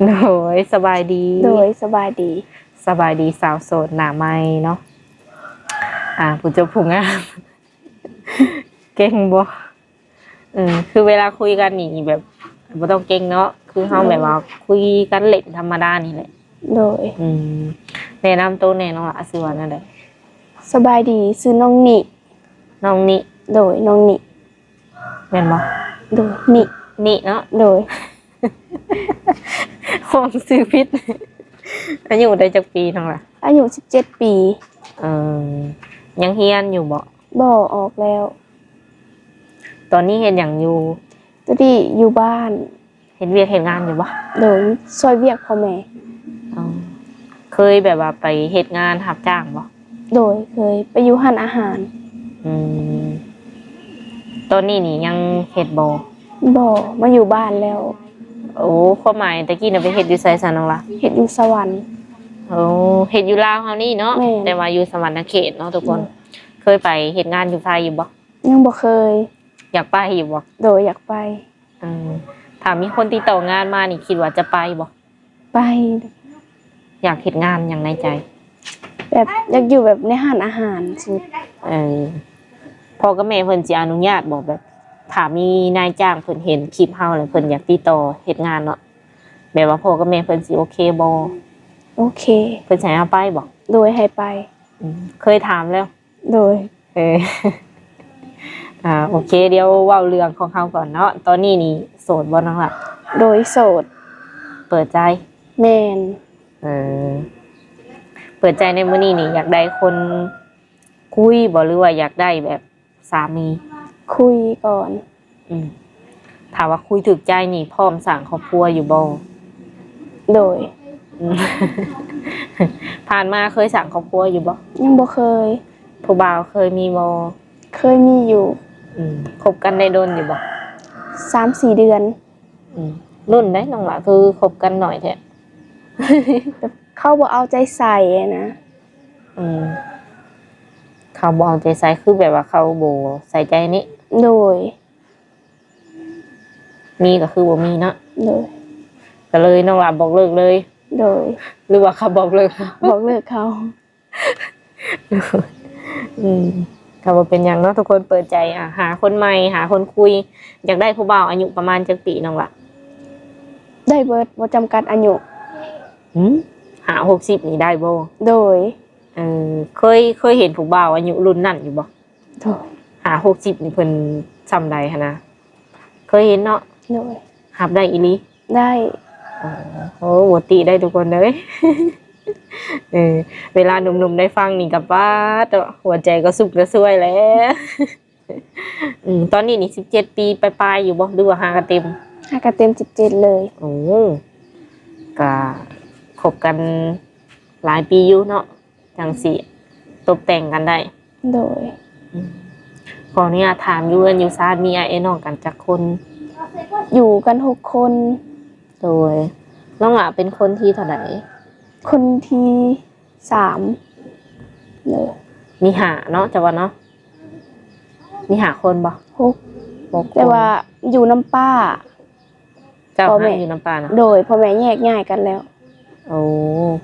ໂດຍ ສະບາຍດີ. ໂດຍ ສະບາຍດີ. ສະບາຍດີສາວໂສດໜ້າໃໝ່ເນາະ. ອ່າ ຜູ້ຈົບຜູ້ງາມ ເກັ່ງບໍ່? ເອີ ຄືເວລາຄຸຍກັນນີ້ແບບບໍ່ຕ້ອງເກັ່ງເນາະ ຄືເຮົາ ໂດຍ ແບບວ່າຄຸຍກັນຫຼິ້ນທຳມະດານີ້ແຫຼະ. ໂດຍ. ອືມ ແນະນຳໂຕແດ່ນ້ອງຫຼ້າ ຊື່ວ່າແນວໃດ? ສະບາຍດີ ຊື່ນ້ອງນິ. ນ້ອງນິ. ໂດຍ ນ້ອງນິ. ແມ່ນບໍ່? ໂດຍ ນິ ນິເນາະ. ໂດຍ. ຮ້ອງຊື່ຜິດ. ອາຍຸໄດ້ຈັກປີນ້ອງຫຼ້າ? ອາຍຸສິບເຈັດປີ. ເອີ ຍັງຮຽນຢູ່ບໍ່? ບໍ່ ອອກແລ້ວ. ຕອນນີ້ເຮັດຫຍັງຢູ່? ຕອນນີ້ຢູ່ບ້ານ. ເຮັດວຽກເຮັດງານຢູ່ບໍ່? ໂດຍ ຊ່ວຍວຽກພໍ່ແມ່. ອໍ ເຄີຍແບບວ່າໄປເຮັດງານຮັບຈ້າງບໍ່? ໂດຍ ເຄີຍໄປຢູ່ຮ້ານອາຫານ. ອືມ ຕອນນີ້ນີ້ຍັງເຮັດບໍ່? ບໍ່ ມາຢູ່ບ້ານແລ້ວ. ໂອ້ ຄວາມໝາຍຕະກີ້ນະໄປເຮັດຢູ່ໃສຊະນ້ອງຫຼ້າ? ເຮັດຢູ່ສະຫວັນ. ໂອ້ ເຮັດຢູ່ລາວເຮົານີ້ເນາະ. ແມ່ນ. ແຕ່ວ່າຢູ່ສະຫວັນນະເຂດເນາະທຸກຄົນ. ໂດຍ. ເຄີຍໄປເຮັດງານຢູ່ໄທຢູ່ບໍ່? ຍັງບໍ່ເຄີຍ. ຢາກໄປຢູ່ບໍ່? ໂດຍ ຢາກໄປ. ເອີ ຖ້າມີຄົນຕິດຕໍ່ງານມານີ້ ຄິດວ່າຈະໄປບໍ່? ໄປ. ຢາກເຮັດງານຫຍັງໃນໃຈ? ແບບຢາກຢູ່ແບບໃນຮ້ານອາຫານຊິ. ເອີ ພໍ່ກັບແມ່ເພິ່ນຊິອະນຸຍາດບໍ່? ແບບຖ້າມີນາຍຈ້າງເພິ່ນເຫັນຄລິບເຮົາແລ້ວ ເພິ່ນຢາກຕິດຕໍ່ເຮັດງານເນາະ ແບບວ່າພໍ່ກັບແມ່ເພິ່ນຊິໂອເຄບໍ່? ໂອເຄ. ເພິ່ນຊິໃຫ້ເຮົາໄປບໍ່? ໂດຍ ໃຫ້ໄປ. ອືມ ເຄີຍຖາມແລ້ວ? ໂດຍ. ເອີ ອ່າ ໂອເຄ ດຽວເວົ້າເລື່ອງຂອງເຮົາກ່ອນເນາະ. ຕອນນີ້ນີ້ໂສດບໍ່ນ້ອງຫຼ້າ? ໂດຍ ໂສດ. ເປີດໃຈ? ແມ່ນ. ເອີ ເປີດໃຈໃນມື້ນີ້ນີ້ ຢາກໄດ້ຄົນຄຸຍບໍ່ ຫຼືວ່າຢາກໄດ້ແບບສາມີ? ຄຸຍກ່ອນ. ອືມ ຖ້າວ່າຄຸຍຖືກໃຈນີ້ ພ້ອມສ້າງຄອບຄົວຢູ່ບໍ່? ໂດຍ. ອືມ ຜ່ານມາເຄີຍສ້າງຄອບຄົວຢູ່ບໍ່? ຍັງບໍ່ເຄີຍ. ຜູ້ບ່າວເຄີຍມີບໍ່? ເຄີຍມີຢູ່. ອືມ ຄົບກັນໄດ້ດົນຢູ່ບໍ່? ສາມສີ່ເດືອນ. ອືມ ດົນໃດ໋ນ້ອງຫຼ້າ ຄືຄົບກັນໜ້ອຍແທ້? ແບບເຂົາບໍ່ເອົາໃຈໃສ່ນະ. ອືມ ເຂົາບໍ່ເອົາໃຈໃສ່ ຄືແບບວ່າເຂົາບໍ່ໃສ່ໃຈນີ້. ໂດຍ. ມີກໍຄືບໍ່ມີເນາະ. ໂດຍ. ກໍເລີຍນ້ອງຫຼ້າບອກເລີກເລີຍ. ໂດຍ. ຫຼືວ່າເຂົາບອກເລີກ? ບອກເລີກເຂົາ. ອືມ ກໍບໍ່ເປັນຫຍັງເນາະ ທຸກຄົນເປີດໃຈ ອາ ຫາຄົນໃໝ່ ຫາຄົນຄຸຍ. ຢາກໄດ້ຜູ້ບ່າວອາຍຸປະມານຈັກປີນ້ອງຫຼ້າ? ໄດ້ເບິດ ບໍ່ຈຳກັດອາຍຸ. ຫືມ ຫ້າຫົກສິບນີ້ໄດ້ບໍ່? ໂດຍ. ເອີ ເຄີຍ ເຄີຍເຫັນຜູ້ບ່າວອາຍຸລຸ້ນນັ້ນຢູ່ບໍ່? ໂດຍ. ຫ້າຫົກສິບນີ້ເພິ່ນຊ່ຳໃດຫັ້ນນະ? ເຄີຍເຫັນເນາະ. ໂດຍ. ຮັບໄດ້ອີ່ຫຼີ? ໄດ້. ອໍ ໂອ້ ບໍ່ຕິໄດ້ທຸກຄົນເອີຍ. ເອີ ເວລາໜຸ່ມໆໄດ້ຟັງນີ້ກໍປາດເນາະ ຫົວໃຈກໍຊຸກກະຊວຍແຫຼະ. ອືມ ຕອນນີ້ນີ້ສິບເຈັດປີປາຍໆຢູ່ບໍ່ ຫຼືວ່າຫາກະເຕັມ? ຫາກະເຕັມສິບເຈັດເລີຍ. ໂອ້ ກະຄົບກັນຫຼາຍປີຢູ່ເນາະ ຈັ່ງຊິຕົບແຕ່ງກັນໄດ້. ໂດຍ. ອືມ ຂໍອະນຸຍາດຖາມ ຢູ່ເຮືອນຢູ່ຊານມີອ້າຍເອື້ອຍນ້ອງກັນຈັກຄົນ? ຢູ່ກັນຫົກຄົນ. ໂດຍ. ນ້ອງຫຼ້າເປັນຄົນທີເທົ່າໃດ? ຄົນທີສາມ. ໂດຍ. ມີຫ້າເນາະ ເຈົ້າວ່າເນາະ? ມີຫ້າຄົນບໍ່? ຫົກ. ຫົກຄົນ. ແຕ່ວ່າຢູ່ນຳປ້າ. ເຈົ້າ ພໍ່ແມ່ ຢູ່ນຳປ້ານະ? ໂດຍ. ພໍ່ແມ່ແຍກຍ້າຍກັນແລ້ວ. ໂອ້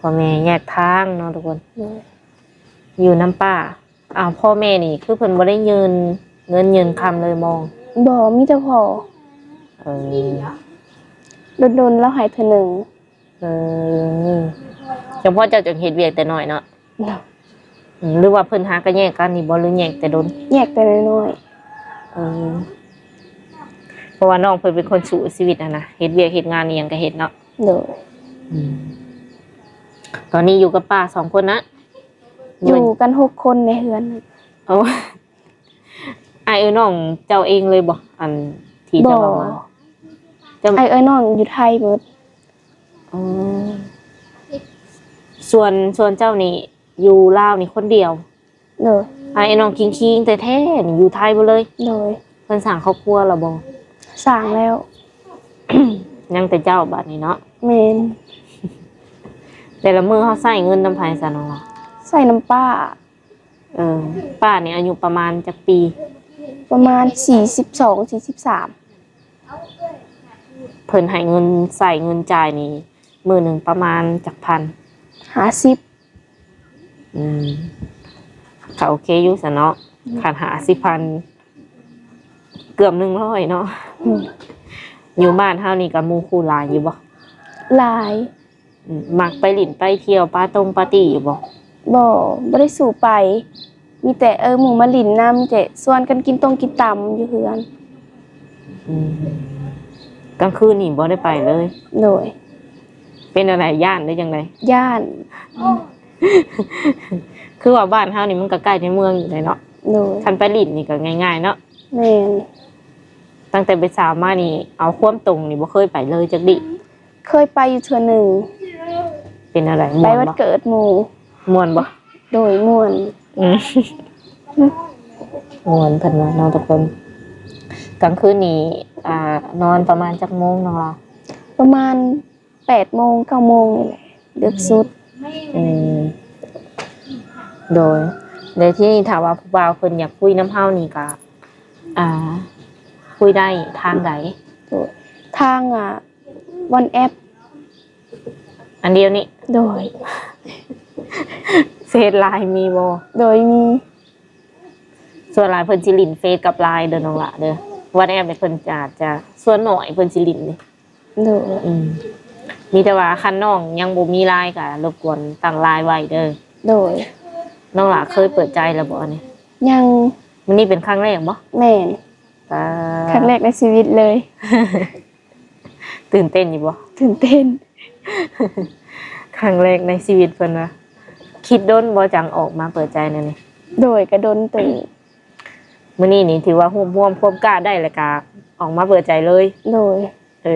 ພໍ່ແມ່ແຍກທາງເນາະທຸກຄົນ. ໂດຍ. ຢູ່ນຳປ້າ. ອ້າວ ພໍ່ແມ່ນີ້ຄືເພິ່ນບໍ່ໄດ້ຍື່ນເງິນຍື່ນຄຳເລີຍບໍ່? ບໍ່ ມີແຕ່ພໍ່. ເອີ ດົນໆລາວໃຫ້ເທື່ອໜຶ່ງ. ເອີ ຈັ່ງພໍ່ເຈົ້າຈຶ່ງເຮັດວຽກແຕ່ນ້ອຍເນາະ. ໂດຍ. ອືມ ຫຼືວ່າເພິ່ນຫາກໍແຍກກັນນີ້ບໍ່ ຫຼືແຍກແຕ່ດົນ? ແຍກແຕ່ນ້ອຍໆ. ເອີ ເພາະວ່ານ້ອງເພິ່ນເປັນຄົນສູ້ຊີວິດຫັ້ນນະ ເຮັດວຽກເຮັດງານອີ່ຫຍັງກໍເຮັດເນາະ. ໂດຍ. ອືມ ຕອນນີ້ຢູ່ກັບປ້າສອງຄົນນະ? ຢູ່ກັນຫົກຄົນໃນເຮືອນ. ໂອ້ ອ້າຍເອື້ອຍນ້ອງເຈົ້າເອງເລີຍບໍ່? ອັນທີ່ເຈົ້າເວົ້າມາ. ບໍ່ ເຈົ້າ ອ້າຍເອື້ອຍນ້ອງຢູ່ໄທເບິດ. ອໍ ສ່ວນ ສ່ວນເຈົ້ານີ້ຢູ່ລາວນີ້ຄົນດຽວ? ໂດຍ. ອ້າຍເອື້ອຍນ້ອງຄິງໆແທ້ໆນີ້ຢູ່ໄທເບິດເລີຍ? ໂດຍ. ເພິ່ນສ້າງຄອບຄົວແລ້ວບໍ່? ສ້າງແລ້ວ. ຍັງແຕ່ເຈົ້າບາດນີ້ເນາະ? ແມ່ນ. ແຕ່ລະມື້ເຮົາໃຊ້ເງິນນຳໃຜຊະນ້ອງ? ໃຊ້ນຳປ້າ. ເອີ ປ້ານີ້ອາຍຸປະມານຈັກປີ? ປະມານສີ່ສິບສອງ ສີ່ສິບສາມ. ເພິ່ນໃຫ້ເງິນໃຊ້ເງິນຈ່າຍນີ້ ມື້ໜຶ່ງປະມານຈັກພັນ? ຫ້າສິບ. ອືມ ກໍໂອເຄຢູ່ຊະເນາະ. ອືມ ຄັນຫ້າສິບພັນ ເກືອບໜຶ່ງຮ້ອຍເນາະ. ອືມ ຢູ່ບ້ານເຮົານີ້ກໍໝູ່ຄູ່ຫຼາຍຢູ່ບໍ່? ຫຼາຍ. ອືມ ມັກໄປຫຼິ້ນໄປທ່ຽວປາຕົງປາຕີ້ຢູ່ບໍ່? ບໍ່ ບໍ່ໄດ້ສູ່ໄປ. ມີແຕ່ ເອີ ໝູ່ມາຫຼິ້ນນຳ ມີແຕ່ຊວນກັນກິນຕົງກິນຕຳຢູ່ເຮືອນ. ອືມ ກາງຄືນນີ້ບໍ່ໄດ້ໄປເລີຍ? ໂດຍ. ເປັນແນວໃດ ຢ້ານຫຼືຈັ່ງໃດ? ຢ້ານ. ຄືວ່າບ້ານເຮົານີ້ມັນກໍໃກ້ໃນເມືອງຢູ່ເດເນາະ. ໂດຍ. ຄັນໄປຫຼິ້ນນີ້ກໍງ່າຍໆເນາະ. ແມ່ນ. ຕັ້ງແຕ່ເປັນສາວມານີ້ ເອົາຄວາມຕົງນີ້ບໍ່ເຄີຍໄປເລີຍຈັກດີ້? ເຄີຍໄປຢູ່ເທື່ອໜຶ່ງ. ເປັນແນວໃດ? ໄປວັນເກີດໝູ່. ມ່ວນບໍ່? ໂດຍ ມ່ວນ. ອືມ ມ່ວນເພິ່ນວ່າເນາະທຸກຄົນ. ກາງຄືນນີ້ ອ່າ ນອນປະມານຈັກໂມງນ້ອງລາ? ປະມານແປດໂມງ ເກົ້າໂມງນີ້ແຫຼະ ເດິກສຸດ. ອືມ ໂດຍ. ແລ້ວທີນີ້ຖ້າວ່າຜູ້ບ່າວເພິ່ນຢາກຄຸຍນຳເຮົານີ້ກໍ ອ່າ ຄຸຍໄດ້ທາງໃດ? ໂດຍ ທາງ ອ່າ ວັອດແອັບ ອັນດຽວນີ້. ໂດຍ. ເຟສ ໄລນ໌ ມີບໍ່? ໂດຍ ມີ. ສ່ວນຫຼາຍເພິ່ນຊິຫຼິ້ນເຟສກັບ ໄລນ໌ ເດີນ້ອງຫຼ້າເດີ. ວັອດແອັບນີ້ເພິ່ນອາດຈະ ສ່ວນໜ້ອຍເພິ່ນຊິຫຼິ້ນເດ້. ໂດຍ. ອືມ ມີແຕ່ວ່າຄັນນ້ອງຍັງບໍ່ມີ ໄລນ໌ ກໍລົບກວນຕັ້ງ ໄລນ໌ ໄວ້ເດີ. ໂດຍ. ນ້ອງຫຼ້າເຄີຍເປີດໃຈແລ້ວບໍ່ອັນນີ້? ຍັງ. ມື້ນີ້ເປັນຄັ້ງແລກບໍ່? ແມ່ນ. ປາ ຄັ້ງແລກໃນຊີວິດເລີຍ. ຕື່ນເຕັ້ນຢູ່ບໍ່? ຕື່ນເຕັ້ນ. ຄັ້ງແລກໃນຊີວິດເພິ່ນວ່າ. ຄິດດົນບໍ່ ຈັ່ງອອກມາເປີດໃຈແນວນີ້? ໂດຍ ກະດົນເຕີບ. ມື້ນີ້ນີ້ຖືວ່າຮວບຮວມຄວາມກ້າໄດ້ ແລ້ວກະອອກມາເປີດໃຈເລີຍ. ໂດຍ. ເອີ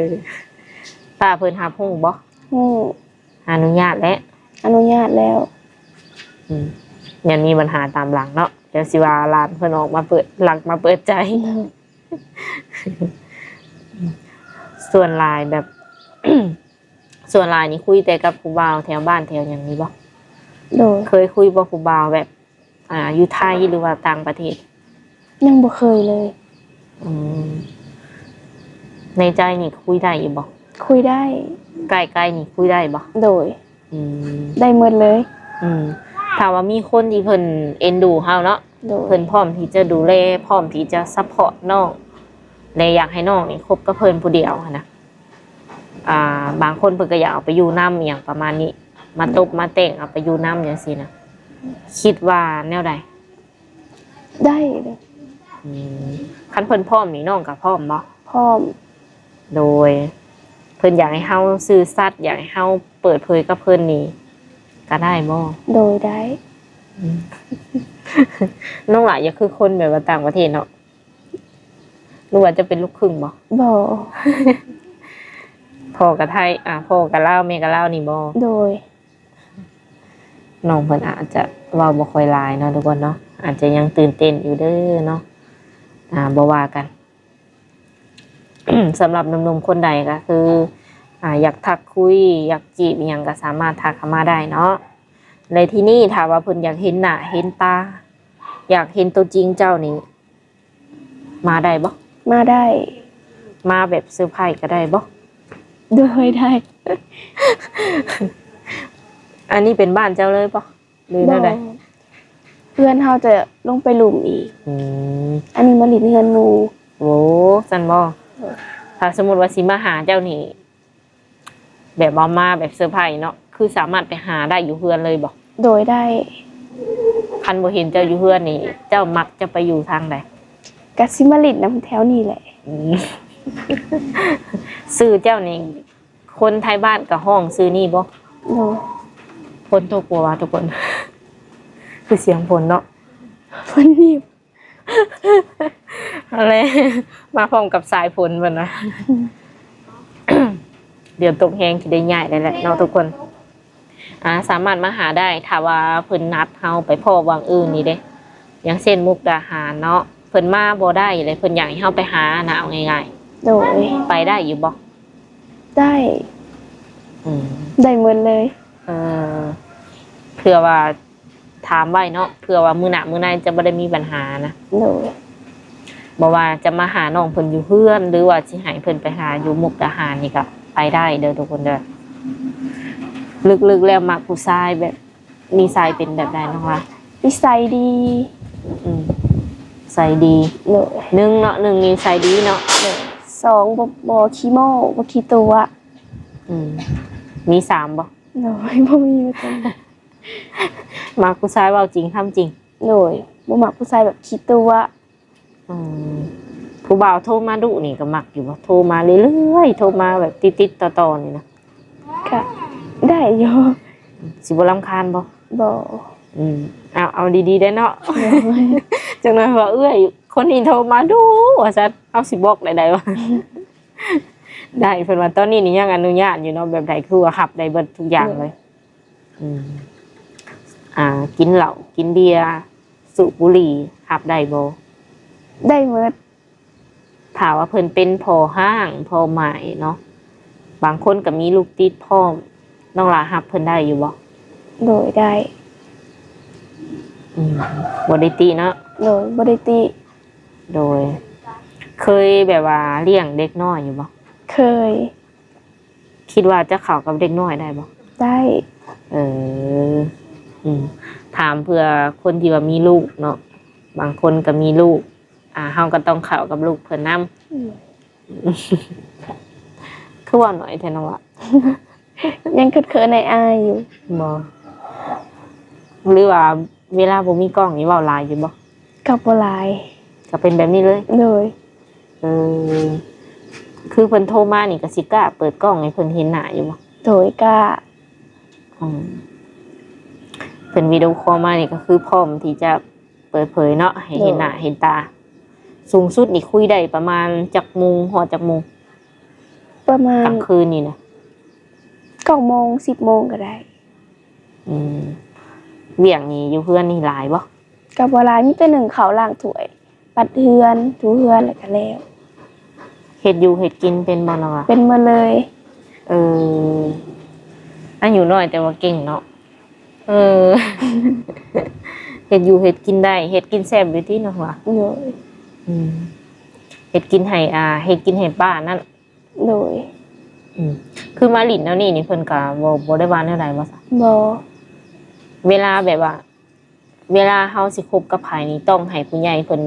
ປ້າເພິ່ນຮັບຮູ້ບໍ່? ຮູ້. ອະນຸຍາດແລ້ວ? ອະນຸຍາດແລ້ວ. ອືມ ຍັງມີບັນຫາຕາມຫຼັງເນາະ. ດຽວຊິວ່າຫຼານເພິ່ນອອກມາເປີດ ຫຼັກມາເປີດໃຈ. ສ່ວນຫຼາຍແບບ ສ່ວນຫຼາຍນີ້ຄຸຍແຕ່ກັບຜູ້ບ່າວແຖວບ້ານແຖວຫຍັງນີ້ບໍ່? ໂດຍ. ເຄີຍຄຸຍບໍ່ຜູ້ບ່າວແບບ ອ່າ ຢູ່ໄທ ຫຼືວ່າຕ່າງປະເທດ? ຍັງບໍ່ເຄີຍເລີຍ. ອືມ ໃນໃຈນີ້ຄຸຍໄດ້ຢູ່ບໍ່? ຄຸຍໄດ້. ໃກ້ໆນີ້ຄຸຍໄດ້ບໍ່? ໂດຍ. ອືມ ໄດ້ໝົດເລີຍ. ອືມ ຖ້າວ່າມີຄົນທີ່ເພິ່ນເອັນດູເຮົາເນາະ. ໂດຍ. ເພິ່ນພ້ອມທີ່ຈະດູແລ ພ້ອມທີ່ຈະຊັບພອດນ້ອງ ແລະ ຢາກໃຫ້ນ້ອງນີ້ຄົບກັບເພິ່ນຜູ້ດຽວຫັ້ນນະ. ອ່າ ບາງຄົນເພິ່ນກໍຢາກເອົາໄປຢູ່ນຳ ອີ່ຫຍັງປະມານນີ້ ມາຕົບມາແຕ່ງເອົາໄປຢູ່ນຳຈັ່ງຊີ້ນະ. ຄິດວ່າແນວໃດ? ໄດ້ເດ້. ອືມ ຄັນເພິ່ນພ້ອມນີ້ ນ້ອງກໍພ້ອມບໍ່? ພ້ອມ. ໂດຍ. ເພິ່ນຢາກໃຫ້ເຮົາຊື່ສັດ ຢາກໃຫ້ເຮົາເປີດເຜີຍກັບເພິ່ນນີ້ ກໍໄດ້ບໍ່? ໂດຍ ໄດ້. ອືມ ນ້ອງຫຼ້າຢາກຄືຄົນແບບວ່າຕ່າງປະເທດເນາະ ຫຼືວ່າຈະເປັນລູກຄຶ່ງບໍ່? ບໍ່. ພໍ່ກະໄທ ອ່າ ພໍ່ກະລາວ ແມ່ກະລາວນີ້ບໍ່? ໂດຍ. ນ້ອງເພິ່ນອາດຈະເວົ້າບໍ່ຄ່ອຍຫຼາຍເນາະທຸກຄົນເນາະ ອາດຈະຍັງຕື່ນເຕັ້ນຢູ່ເດີເນາະ. ອ່າ ບໍ່ວ່າກັນ. ສຳລັບໜຸ່ມໆຄົນໃດກໍຄື ອ່າ ຢາກທັກຄຸຍ ຢາກຈີບອີ່ຫຍັງກໍສາມາດທັກເຂົ້າມາໄດ້ເນາະ. ແລະ ທີນີ້ຖ້າວ່າເພິ່ນຢາກເຫັນໜ້າເຫັນຕາ ຢາກເຫັນຕົວຈິງເຈົ້ານີ້ ມາໄດ້ບໍ່? ມາໄດ້. ມາແບບເຊີໄພກໍໄດ້ບໍ່? ໂດຍ ໄດ້. ອັນນີ້ເປັນບ້ານເຈົ້າເລີຍບໍ່ ຫຼືແນວໃດ? ບໍ່. ເຮືອນເຮົາຈະລົງໄປລຸ່ມອີກ. ອືມ ອັນນີ້ມາຫຼິ້ນເຮືອນໝູ່. ໂອ້ ຊັ້ນບໍ່? ໂດຍ. ຖ້າສົມມຸດວ່າຊິມາຫາເຈົ້ານີ້ ແບບວ່າມາແບບເຊີໄພເນາະ ຄືສາມາດໄປຫາໄດ້ຢູ່ເຮືອນເລີຍບໍ່? ໂດຍ ໄດ້. ຄັນບໍ່ເຫັນເຈົ້າຢູ່ເຮືອນນີ້ ເຈົ້າມັກຈະໄປຢູ່ທາງໃດ? ກະຊິມາຫຼິ້ນນຳແຖວນີ້ແຫຼະ. ອືມ ຊື່ເຈົ້ານີ້ ຄົນໄທບ້ານກໍຮ້ອງຊື່ນີ້ບໍ່? ໂດຍ. ຝົນຕົກບໍ່ວະທຸກຄົນ? ຄືສຽງຝົນເນາະ. ຝົນໜີບ. ເອົາແຫຼະ ມາພ້ອມກັບສາຍຝົນເພິ່ນນະ. ດຽວຕົກແຮງຊິໄດ້ຍ້າຍໄດ້ແຫຼະເນາະທຸກຄົນ. ອ່າ ສາມາດມາຫາໄດ້ ຖ້າວ່າເພິ່ນນັດເຮົາໄປພໍ້ບ່ອນອື່ນນີ້ເດ້ ຢ່າງເຊັ່ນ ມຸກດາຫານເນາະ ເພິ່ນມາບໍ່ໄດ້ ແລະ ເພິ່ນຢາກໃຫ້ເຮົາໄປຫານະ ເອົາງ່າຍໆ. ໂດຍ. ໄປໄດ້ຢູ່ບໍ່? ໄດ້. ອືມ ໄດ້ໝົດເລີຍ. ເອີ ເພື່ອວ່າ ຖາມໄວ້ເນາະ ເພື່ອວ່າມື້ໜ້າມື້ໃນຈະບໍ່ໄດ້ມີບັນຫານະ. ໂດຍ. ບໍ່ວ່າຈະມາຫານ້ອງເພິ່ນຢູ່ເຮືອນ ຫຼືວ່າຊິໃຫ້ເພິ່ນໄປຫາຢູ່ມຸກດາຫານນີ້ກໍໄປໄດ້ເດີທຸກຄົນເດີ. ລຶກໆແລ້ວມັກຜູ້ຊາຍແບບນິໄສເປັນແບບໃດນ້ອງລະ? ນິໄສດີ. ອືມ ໃສດີ. ໂດຍ. ໜຶ່ງເນາະ ໜຶ່ງນິໄສດີເນາະ. ໂດຍ. ສອງ ບໍ່ ບໍ່ຂີ້ໂມ້ ບໍ່ຂີ້ຕົວະ. ອືມ ມີສາມບໍ່? ໂດຍ ບໍ່ມີວ່າຊັ້ນ. ມັກຜູ້ຊາຍເວົ້າຈິງທຳຈິງ. ໂດຍ. ບໍ່ມັກຜູ້ຊາຍແບບຂີ້ຕົວະ. ອືມ ຜູ້ບ່າວໂທມາດຸນີ້ກໍມັກຢູ່ບໍ່? ໂທມາເລື້ອຍໆ ໂທມາແບບຕິດໆຕໍ່ໆນີ້ນະ. ກະໄດ້ຢູ່. ຊິບໍ່ລຳຄານບໍ່? ບໍ່. ອືມ ເອົາ ເອົາດີໆໄດ້ເນາະ. ໂດຍ. ຈັກໜ່ອຍວ່າ ເອື້ອຍ ຄົນນີ້ໂທມາດຸວ່າຊັ້ນ ເຮົາຊິບລັອກໄດ້ໆ ວ່າ. ໄດ້ ເພິ່ນວ່າຕອນນີ້ນີ້ຍັງອະນຸຍາດຢູ່ເນາະ ແບບໃດຄືວ່າຮັບໄດ້ເບິດທຸກຢ່າງເລີຍ. ໂດຍ. ອືມ ອ່າ ກິນເຫຼົ້າ ກິນເບຍ ສູບບຸຫຼີ່ ຮັບໄດ້ບໍ່? ໄດ້ໝົດ. ຖ້າວ່າເພິ່ນເປັນພໍ່ຮ້າງ ພໍ່ໝ້າຍເນາະ ບາງຄົນກໍມີລູກຕິດພ້ອມ ນ້ອງຫຼ້າຮັບເພິ່ນໄດ້ຢູ່ບໍ່? ໂດຍ ໄດ້. ອືມ ບໍ່ໄດ້ຕິເນາະ. ໂດຍ ບໍ່ໄດ້ຕິ. ໂດຍ. ເຄີຍແບບວ່າລ້ຽງເດັກນ້ອຍຢູ່ບໍ່? ເຄີຍ. ຄິດວ່າຈະເຂົ້າກັບເດັກນ້ອຍໄດ້ບໍ່? ໄດ້. ເອີ ອືມ ຖາມເພື່ອຄົນທີ່ວ່າມີລູກເນາະ ບາງຄົນກໍມີລູກ ອ່າ ເຮົາກໍຕ້ອງເຂົ້າກັບລູກເພິ່ນນຳ. ອືມ ຄືເວົ້າໜ້ອຍແທ້ນ້ອງລະ? ຍັງເຂີນໆ ອາຍໆຢູ່. ບໍ່ ຫຼືວ່າເວລາບໍ່ມີກ້ອງນີ້ເວົ້າຫຼາຍຢູ່ບໍ່? ກໍບໍ່ຫຼາຍ. ກໍເປັນແບບນີ້ເລີຍ? ໂດຍ. ເອີ ຄືເພິ່ນໂທມານີ້ກໍຊິກ້າເປີດກ້ອງໃຫ້ເພິ່ນເຫັນໜ້າຢູ່ບໍ່? ໂດຍ ກ້າ. ອືມ ເພິ່ນວິດີໂອຄໍມານີ້ກໍຄືພ້ອມທີ່ຈະເປີດເຜີຍເນາະ ໃຫ້ເຫັນໜ້າເຫັນຕາ. ສູງສຸດນີ້ຄຸຍໄດ້ປະມານຈັກໂມງ ຮອດຈັກໂມງ? ປະມານກາງຄືນນີ້ນະ? ເກົ້າໂມງ ສິບໂມງກໍໄດ້. ອືມ ວຽກນີ້ຢູ່ເຮືອນນີ້ຫຼາຍບໍ່? ກໍບໍ່ຫຼາຍ ມີແຕ່ໜຶ້ງເຂົ້າ ລ້າງຖ້ວຍ ປັດເຮືອນ ຖູເຮືອນ ແລ້ວກໍແລ້ວ. ເຮັດຢູ່ເຮັດກິນເປັນບໍ່ນ້ອງລະ? ເປັນໝົດເລີຍ. ເອີ ອາຍຸນ້ອຍແຕ່ວ່າເກັ່ງເນາະ. ເອີ ເຮັດຢູ່ເຮັດກິນໄດ້ ເຮັດກິນແຊບຢູ່ຕິນ້ອງລະ? ໂດຍ. ອືມ ເຮັດກິນໃຫ້ ອ່າ ເຮັດກິນໃຫ້ປ້ານັ້ນ. ໂດຍ. ອືມ ຄືມາຫຼິ້ນແນວນີ້ນີ້ ເພິ່ນກໍບໍ່ ບໍ່ໄດ້ວ່າແນວໃດບໍ່ຊະ? ບໍ່. ເວລາແບບວ່າ ເວລາເຮົາຊິຄົບກັບໃຜນີ້ ຕ້ອງໃຫ້ຜູ້ໃຫຍ່ເພິ່ນ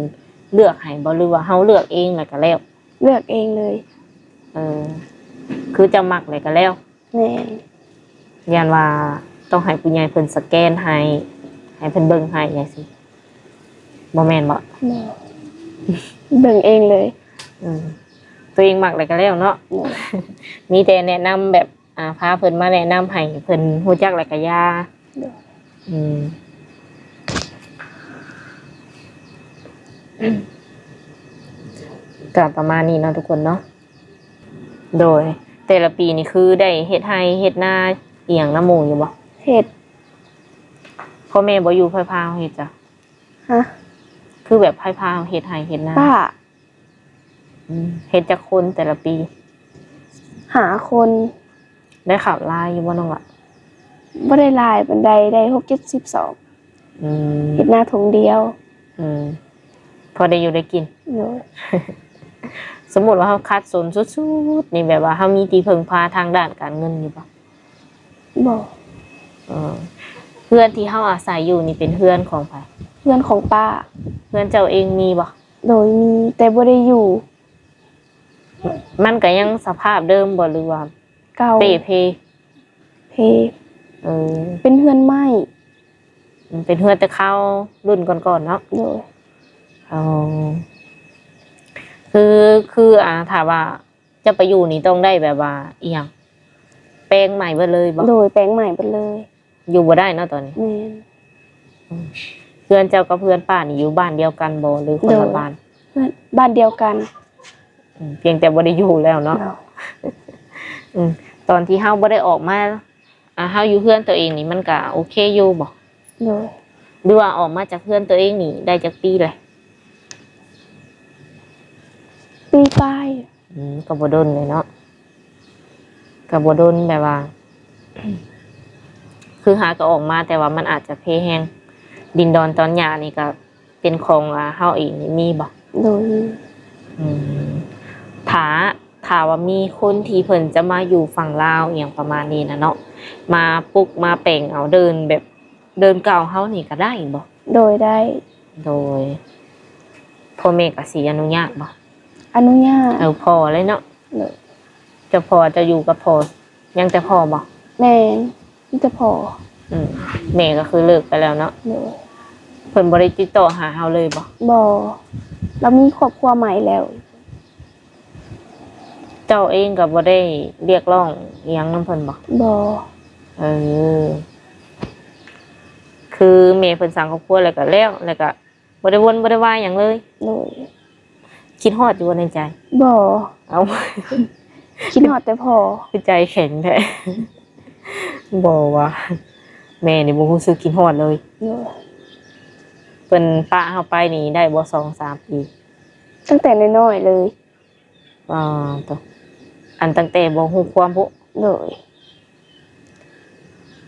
ເລືອກໃຫ້ບໍ່ ຫຼືວ່າເຮົາເລືອກເອງແລ້ວກໍແລ້ວ? ເລືອກເອງເລີຍ. ເອີ ຄືເຈົ້າມັກແລ້ວກໍແລ້ວ. ແມ່ນ. ຢ້ານວ່າຕ້ອງໃຫ້ຜູ້ໃຫຍ່ເພິ່ນສະແກນໃຫ້ ໃຫ້ເພິ່ນເບິ່ງໃຫ້ຈັ່ງຊີ້ ບໍ່ແມ່ນບໍ? ບໍ່ ເບິ່ງເອງເລີຍ. ອືມ ຕົວເອງມັກແລ້ວກໍແລ້ວເນາະ. ໂດຍ. ມີແຕ່ແນະນຳແບບ ອ່າ ພາເພິ່ນມາແນະນຳໃຫ້ເພິ່ນຮູ້ຈັກແລ້ວກໍຢ່າ. ໂດຍ. ອືມ ກໍປະມານນີ້ເນາະທຸກຄົນເນາະ. ໂດຍ. ແຕ່ລະປີນີ້ຄືໄດ້ເຮັດໄຮ່ເຮັດນາອີ່ຫຍັງນຳໝູ່ຢູ່ບໍ່? ເຮັດ. ພໍ່ແມ່ບໍ່ຢູ່ ໃຜພາເຮົາເຮັດຈ້ະ? ຮະ? ຄືແບບໃຜພາເຮົາເຮັດໄຮ່ເຮັດນາ? ປ້າ. ອືມ ເຮັດຈັກຄົນແຕ່ລະປີ? ຫ້າຄົນ. ໄດ້ເຂົ້າຫຼາຍຢູ່ບໍ່ນ້ອງລະ? ບໍ່ໄດ້ຫຼາຍປານໃດ ໄດ້ຫົກເຈັດສິບສອບ. ອືມ ເຮັດນາທົ່ງດຽວ. ອືມ ພໍໄດ້ຢູ່ໄດ້ກິນ. ໂດຍ. ສົມມຸດວ່າເຮົາຂັດສົນສຸດໆ ນີ້ ແບບວ່າເຮົາມີທີ່ເພິ່ງພາທາງດ້ານການເງິນຢູ່ບໍ່? ບໍ່. ເອີ ເຮືອນທີ່ເຮົາອາໄສຢູ່ນີ້ເປັນເຮືອນຂອງໃຜ? ເຮືອນຂອງປ້າ. ເຮືອນເຈົ້າເອງມີບໍ່? ໂດຍ ມີ ແຕ່ບໍ່ໄດ້ຢູ່. ມັນກໍຍັງສະພາບເດີມບໍ່ ຫຼືວ່າເກົ່າ? ເປ່ເພ. ເພ. ເອີ ເປັນເຮືອນໄມ້. ອືມ ເປັນເຮືອນແຕ່ຄາວລຸ້ນກ່ອນໆເນາະ. ໂດຍ. ອໍ ຄື ຄື ອ່າ ຖ້າວ່າຈະໄປຢູ່ນີ້ຕ້ອງໄດ້ແບບວ່າອີ່ຫຍັງ ແປງໃໝ່ເບິດເລີຍບໍ່? ໂດຍ ແປງໃໝ່ເບິດເລີຍ. ຢູ່ບໍ່ໄດ້ເນາະຕອນນີ້. ແມ່ນ. ອືມ ເຮືອນເຈົ້າກັບເຮືອນປ້ານີ້ຢູ່ບ້ານດຽວກັນບໍ່ ຫຼືຄົນລະບ້ານ? ໂດຍ ເຮືອນ ບ້ານດຽວກັນ. ອືມ ພຽງແຕ່ບໍ່ໄດ້ຢູ່ແລ້ວເນາະ. ໂດຍ. ອືມ ຕອນທີ່ເຮົາບໍ່ໄດ້ອອກມາ ອ່າ ເຮົາຢູ່ເຮືອນຕົວເອງນີ້ ມັນກະໂອເຄຢູ່ບໍ່? ໂດຍ. ຫຼືວ່າອອກມາຈາກເຮືອນຕົວເອງນີ້ໄດ້ຈັກປີແລ້ວ? ປີປາຍ. ອືມ ກໍບໍ່ດົນເລີຍເນາະ. ກໍບໍ່ດົນ ແບບວ່າ ຄືຫາກໍອອກມາ ແຕ່ວ່າມັນອາດຈະເພແຮງ. ດິນດອນຕອນຫຍ້ານີ້ກໍເປັນຂອງ ອ່າ ເຮົາເອງນີ້ມີບໍ່? ໂດຍ. ອືມ ຖ້າ ຖ້າວ່າມີຄົນທີ່ເພິ່ນຈະມາຢູ່ຝັ່ງລາວ ອີ່ຫຍັງປະມານນີ້ນະເນາະ, ມາປຸກມາແປງເອົາເດີ່ນແບບເດີ່ນເກົ່າເຮົານີ້ກໍໄດ້ບໍ່? ໂດຍ ໄດ້. ໂດຍ ພໍ່ແມ່ກໍຊິອະນຸຍາດບໍ່? ອະນຸຍາດ. ເອີ ພໍ່ເລີຍເນາະ. ໂດຍ. ເຈົ້າພໍ່ ເຈົ້າຢູ່ກັບພໍ່ ຍັງແຕ່ພໍ່ບໍ່? ແມ່ນ ມີແຕ່ພໍ່. ອືມ ແມ່ກໍຄືເລີກໄປແລ້ວເນາະ. ໂດຍ. ເພິ່ນບໍ່ໄດ້ຕິດຕໍ່ຫາເຮົາເລີຍບໍ່? ບໍ່ ລາວມີຄອບຄົວໃໝ່ແລ້ວ. ເຈົ້າເອງກໍບໍ່ໄດ້ຮຽກຮ້ອງອີ່ຫຍັງນຳເພິ່ນບໍ່? ບໍ່. ເອີ ຄືແມ່ເພິ່ນສ້າງຄອບຄົວແລ້ວກໍແລ້ວ ແລ້ວກໍບໍ່ໄດ້ວົນບໍ່ໄດ້ວາຍຫຍັງເລີຍ. ໂດຍ. ຄິດຮອດຢູ່ບໍ່ໃນໃຈ? ບໍ່. ເອົ້າ ຄິດຮອດແຕ່ພໍ່. ຄືໃຈແຂງແທ້. ບໍ່ວ່າ ແມ່ນີ້ບໍ່ຮູ້ສຶກຄິດຮອດເລີຍ. ໂດຍ. ເພິ່ນປະເຮົາໄປນີ້ໄດ້ບໍ່ ສອງສາມປີ? ຕັ້ງແຕ່ນ້ອຍໆເລີຍ. ອ່າ ໂຕ ອັນຕັ້ງແຕ່ບໍ່ຮູ້ຄວາມພຸ້ນ? ໂດຍ.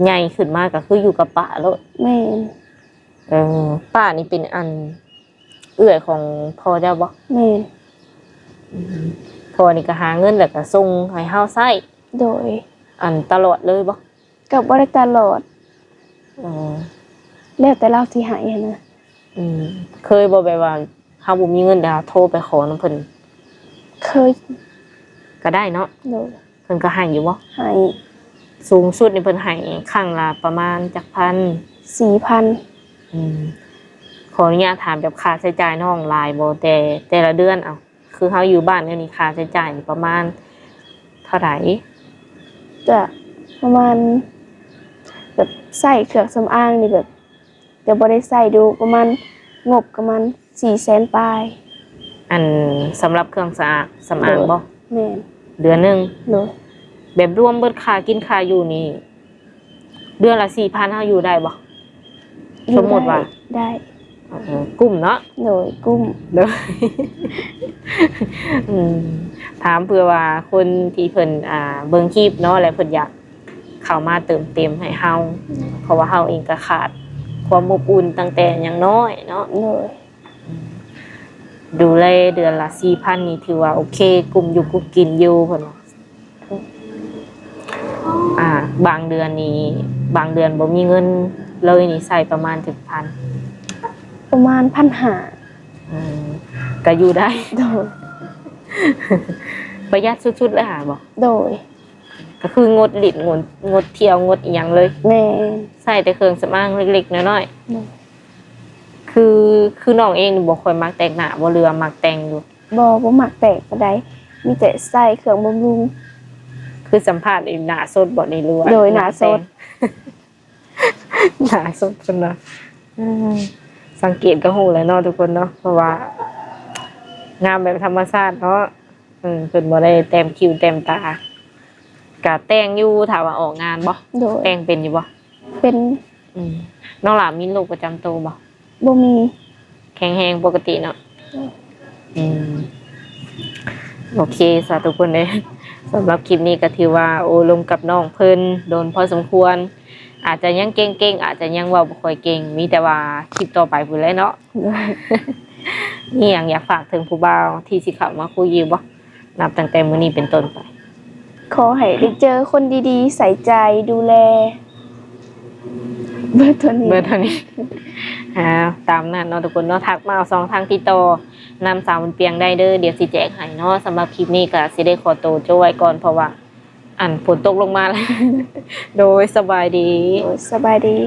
ໃຫຍ່ຂຶ້ນມາກໍຄືຢູ່ກັບປ້າໂລດ. ແມ່ນ. ເອີ ປ້ານີ້ເປັນອັນເອື້ອຍຂອງພໍ່ເຈົ້າບໍ່? ແມ່ນ. ອືມ ພໍ່ນີ້ກໍຫາເງິນແລ້ວກໍສົ່ງໃຫ້ເຮົາໃຊ້? ໂດຍ. ອັນຕະຫຼອດເລີຍບໍ່? ກໍບໍ່ໄດ້ຕະຫຼອດ. ເອີ ແລ້ວແຕ່ລາວຊິໃຫ້ຫັ້ນນະ. ອືມ ເຄີຍບໍ່ ແບບວ່າເຮົາບໍ່ມີເງິນ ແລ້ວເຮົາໂທໄປຂໍນຳເພິ່ນ? ເຄີຍ. ກໍໄດ້ເນາະ. ໂດຍ. ເພິ່ນກໍໃຫ້ຢູ່ບໍ່? ໃຫ້. ສູງສຸດນີ້ເພິ່ນໃຫ້ຄັ້ງລະປະມານຈັກພັນ? ສີ່ພັນ. ອືມ ຂໍອະນຸຍາດຖາມ ແບບຄ່າໃຊ້ຈ່າຍນ້ອງຫຼາຍບໍ່ ແຕ່ ແຕ່ລະເດືອນ? ເອົາ ຄືເຮົາຢູ່ບ້ານແນວນີ້ ຄ່າໃຊ້ຈ່າຍນີ້ປະມານເທົ່າໃດ? ກະປະມານ ແບບໃຊ້ເຄື່ອງສຳອາງນີ້ ແບບ ແຕ່ບໍ່ໄດ້ໃຊ້ດຸ ປະມານ ງົບປະມານສີ່ແສນປາຍ. ອັນ ສຳລັບເຄື່ອງສະອາງ ສຳອາງບໍ່? ໂດຍ. ແມ່ນ. ເດືອນໜຶ່ງ? ໂດຍ. ແບບລວມເບິດຄ່າກິນຄ່າຢູ່ນີ້ ເດືອນລະສີ່ພັນ ເຮົາຢູ່ໄດ້ບໍ່? ຢູ່ ສົມມຸດວ່າ ໄດ້ ໄດ້. ເອີ ກຸ້ມເນາະ. ໂດຍ ກຸ້ມ. ໂດຍ. ອືມ ຖາມເພື່ອວ່າຄົນທີ່ເພິ່ນ ອ່າ ເບິ່ງຄລິບເນາະ ແລະ ເພິ່ນຢາກເຂົ້າມາເຕີມເຕັມໃຫ້ເຮົາ ເພາະວ່າເຮົາເອງກໍຂາດຄວາມອົບອຸ່ນຕັ້ງແຕ່ຍັງນ້ອຍເນາະ. ໂດຍ. ອືມ ດູແລເດືອນລະສີ່ພັນນີ້ ຖືວ່າໂອເຄ ກຸ້ມຢູ່ກຸ້ມກິນຢູ່ ເພິ່ນວ່າ. ອືມ ອ່າ ບາງເດືອນນີ້ ບາງເດືອນບໍ່ມີເງິນເລີຍນີ້ ໃຊ້ປະມານຈັກພັນ? ປະມານພັນຫ້າ. ອືມ ກໍຢູ່ໄດ້. ໂດຍ. ປະຢັດສຸດໆເລີຍຫາບໍ່? ໂດຍ. ກໍຄືງົດຫຼິ້ນ ງົດ ງົດທ່ຽວ ງົດອີ່ຫຍັງເລີຍ. ແມ່ນ. ໃຊ້ແຕ່ເຄື່ອງສຳອາງເລັກໆນ້ອຍໆ. ໂດຍ. ຄື ຄືນ້ອງເອງນີ້ບໍ່ຄ່ອຍມັກແຕ່ງໜ້າບໍ່ ຫຼືວ່າມັກແຕ່ງຢູ່? ບໍ່ ບໍ່ມັກແຕ່ງປານໃດ ມີແຕ່ໃຊ້ເຄື່ອງບຳລຸງ. ຄືສຳພາດນີ້ໜ້າສົດບໍ່ນີ້ ຫຼືວ່າ? ໂດຍ ໜ້າສົດ. ໜ້າສົດເພິ່ນວ່າ ອືມ ສັງເກດກໍຮູ້ແລ້ວເນາະທຸກຄົນເນາະ ເພາະວ່າງາມແບບທຳມະຊາດເນາະ. ອືມ ເພິ່ນບໍ່ໄດ້ແຕ້ມຄິ້ວແຕ້ມຕາ. ກະແຕ່ງຢູ່ ຖ້າວ່າອອກງານບໍ່? ໂດຍ. ແຕ່ງເປັນຢູ່ບໍ່? ເປັນ. ອືມ ນ້ອງຫຼ້າມີໂລກປະຈຳໂຕບໍ່? ບໍ່ມີ. ແຂງແຮງປົກກະຕິເນາະ. ໂດຍ. ອືມ ໂອເຄ ສາທຸຄົນເດ້ ສຳລັບຄລິບນີ້ກໍຖືວ່າໂອ້ລົມກັບນ້ອງເພິ່ນດົນພໍສົມຄວນ ອາດຈະຍັງເກັ່ງໆ ອາດຈະຍັງເວົ້າບໍ່ຄ່ອຍເກັ່ງ ມີແຕ່ວ່າຄລິບຕໍ່ໄປພຸ້ນແຫຼະເນາະ. ໂດຍ. ມີຫຍັງຢາກຝາກເຖິງຜູ້ບ່າວທີ່ຊິເຂົ້າມາຄຸຍຢູ່ບໍ່? ນັບຕັ້ງແຕ່ມື້ນີ້ເປັນຕົ້ນໄປ ຂໍໃຫ້ໄດ້ເຈີຄົນດີໆ ໃສ່ໃຈດູແລ. ເບີດເທົ່ານີ້ ເບີດເທົ່ານີ້. ອ່າ ຕາມນັ້ນເນາະທຸກຄົນເນາະ ທັກມາເອົາຊ່ອງທາງຕິດຕໍ່ນຳສາວບຸນປຽງໄດ້ເດີ ດຽວຊິແຈກໃຫ້ເນາະ. ສຳລັບຄລິບນີ້ກໍຊິໄດ້ຂໍໂຕຈົບໄວ້ກ່ອນ ເພາະວ່າ ອັນ ຝົນຕົກລົງມາແລ້ວ. ໂດຍ ສະບາຍດີ. ໂດຍ ສະບາຍດີ.